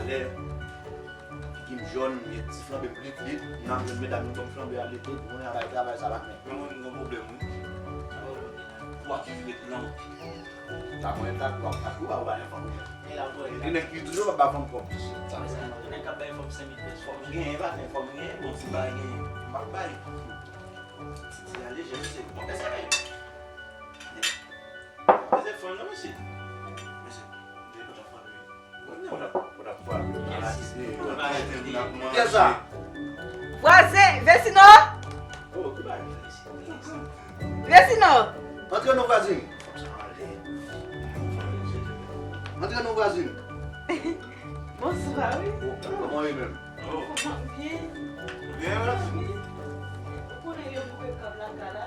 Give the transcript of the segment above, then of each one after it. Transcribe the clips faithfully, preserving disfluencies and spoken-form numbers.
Figi m jòn, gen ti flanbe m lit lit, m ap jwenn medam yo ban m flanbe a lit lit, m konnen a bay travay sa pa k nèk. Men mwen, m gen yon pwoblèm, wi. Pou w ap viv ret lan. Sa mwen ta, pou w ap, pou w ap ba yon fanm. E la, pou w ap. Gen nèg ki toujou ap ba fanm kòb. Sa, sa. Gen nèg k ap bay fanm senk mil pèso. Fò m genyen, pa gen, fò m genyen, bon, si m pa genyen, m pa bay. Ti, ti, ale, jèn, se bon, men se men. Mesye, fanm nan, mesye. Mesye, de kontan fanm, wi. Kiyès sa? Vwazen, Vesino! Vesino! Antre non, vwazen! Antre non, vwazen! Bonswa, wi. Kòman w ye menm? Kòman w ye? Byen, mèsi. Ou konnen yo koupe kòb lakay la.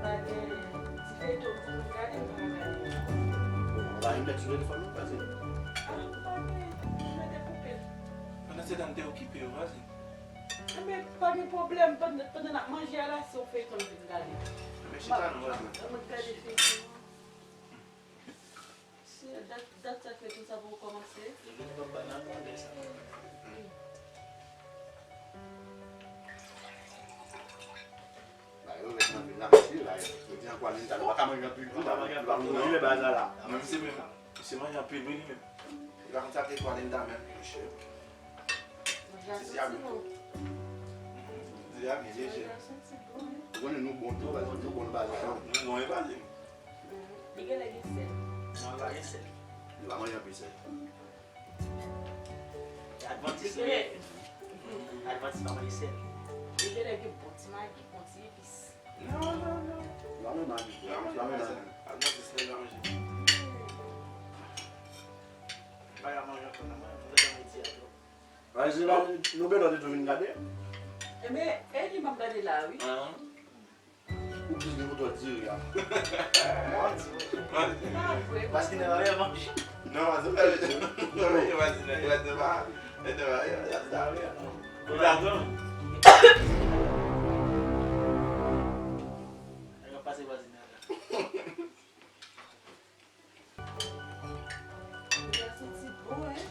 Pa gen ti feyton pou nou gade, nou pa gade. Bon, nou pa gen lè sou telefòn nou, pase. Ah, nou pa gen, nou mete koupe. Pandan se tan, n te okipe yo, pase. Enben, pa gen pwoblèm, pandan, pandan n ap manje a la, se yon feyton n vin gade. Enben, chita non, pase. An mwen gade feyton an. Se dat, dat sa k fè tout sa poko kòmanse. Li vin pran bann nan, mande sa. Ba yo ret nan vil la, mesye, ba yo. Yo di ankò Linda, nou pa ka manje anpil tou, ba nou pa mouri lè bagay sa la. Mwen, misye menm, misye manje anpil, wi, li menm. Li pa konn sa ke ankò Linda menm, mesye. Ti diab. Ti diab, li leje. Ou konnen nou bon tou, nou bon nan bagay sa. Nou bon, e pa li. Li genlè gen sèl. Non, li pa gen sèl. Li pa manje anpil sèl. Advantis li ye. Advantis pa manje sèl. Li genlè gen bon ti magi, bon ti epis. Non, non, non. Li pa manje magi. Li pa manje magi. Advantis li pa manje. Pa ka manje ankò, non, mwen, mwen te manje ti a twòp. Anjela, nou bezwen te tou vin gade. Enben, e li m ap gade la, wi. Ou plis gen foto diri a. Paske nan lè manje. Non, paske nan lè manje. Paske nan lè manje. Pase vwazin nan la. Li a santi bon, hein?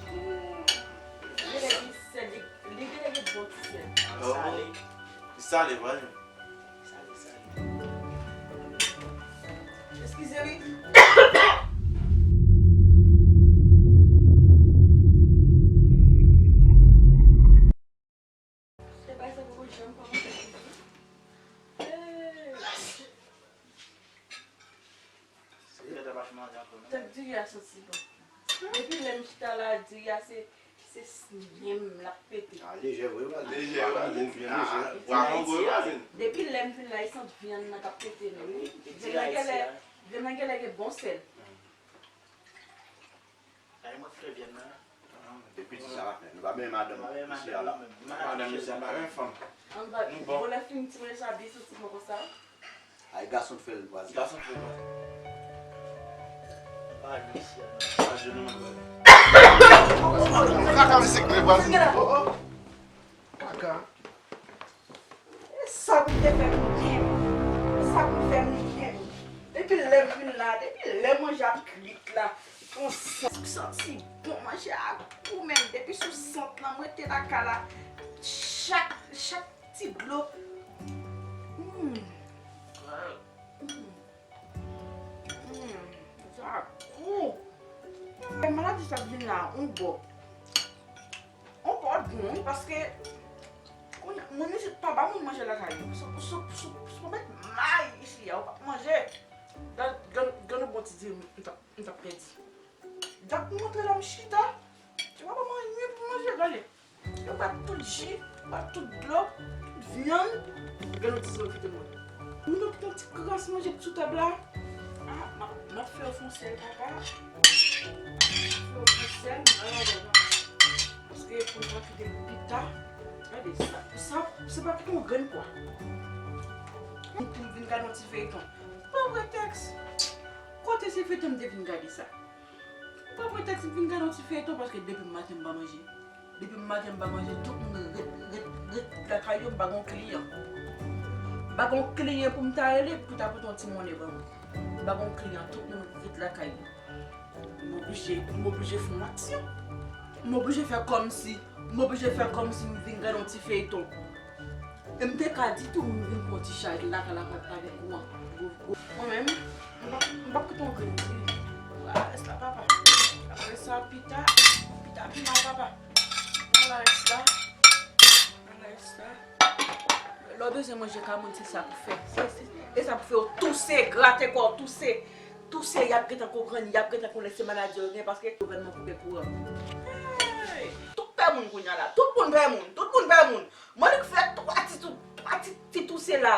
Li genlè gen sèl, li, li genlè gen bon ti sèl. Oh. Salé. Li salé, vre. Salé, salé. Eskize, wi. Te bay sa poko janm kòmanse toujou. Hey! Tank diri a santi bon. Depi lè m chita la, diri a se, se s-, menm l ap pete. Ah, lejè vre, vwazen. Lejè, vwazen. Byen lejè. Ah, bwa mango, vwazen. Depi lè m vin la, e sant vyann nan k ap pete menm, wi. Vyann nan genlè, vyann nan genlè gen bon sèl. Ay, mwen frè vyann nan. Epi di sa, nou pa benyen madanm isi a la. Madanm isi a pa benyen fanm. Ann ba, nou bon. Bon, lè fini ti manje sa byen santi bon konsa. Ay, gason t fè l, vwazen. Gason t fè l, vwazen. Pa al isi a, non. Pa al nou menm, vwazen. Kaka, men se kle, vwazen. Oh, oh. Kaka. E sa pou te fè m menm. E sa pou fè m menm. Depi lè m vin la, depi lè manje ap kwit la, gon sant ki santi bon, manje a gou menm. Depi sou sant lan, m rete lakay la, chak, chak ti dlo. Hmm. Hmm. Hmm, sa gou. Maladi sa vin la, on bò. On bò bon, wi, paske kounye a, moun isit pa ba moun manje lakay yo. Si, si, si, si w pa met may isi a, ou p ap manje. Gad, gad, gad yon bon ti diri m t ap, m t ap pèdi. Gad m antre la, m chita. Yo pa ban m anyen pou manje, gade. Yo bat tout ji, bat tout dlo, tout vyann. Gade yon ti zòn kite mwen. Moun yo kite yon ti kras manje sou tab la. Ah, m ap, m ap fè yo fon sèl, papa. M ap fè yo fon sèl, m ap fè yo fon sèl. Paske pou nou pa kite l pita. Gade, sa, sa, se pa kite yon grenn pwa. Pou m vin gade yon ti feyton. Pa pretèks. Kote se feyton m te vin gade sa? Pa pretèks m vin gade yon ti feyton paske depi maten m pa manje. Depi maten m pa manje, tout moun ret, ret, ret lakay yo, m pa gon kliyan. M pa gon kliyan pou m ta rele pou ta pote yon ti monnen ban mwen. M pa gon kliyan, tout moun ret lakay yo. M oblije, m oblije fè yon aksyon. M oblije fè kòmsi, m oblije fè kòmsi m vin gade yon ti feyton. E m te ka di tou m vin pran ti chay lakay la pou al pale kouran. Mwen menm, m p ap, m p ap kite yon grenn diri. Ala rès la, papa. Apre sa, pita, pita pi mal, papa. Ala rès la. Ala rès la. Lè w bezwen manje ka moun, se sa pou fè. Se, se, e sa pou fè w touse, grate kò w, touse. Touse, y ap gentan konprann, y ap gentan konnen se maladi yo gen paske gouvènman koupe kouran. Hey! Tout pè moun kounye a la. Tout moun pè moun. Tout moun pè moun. Monik fè twa ti tou, twa ti, ti touse la.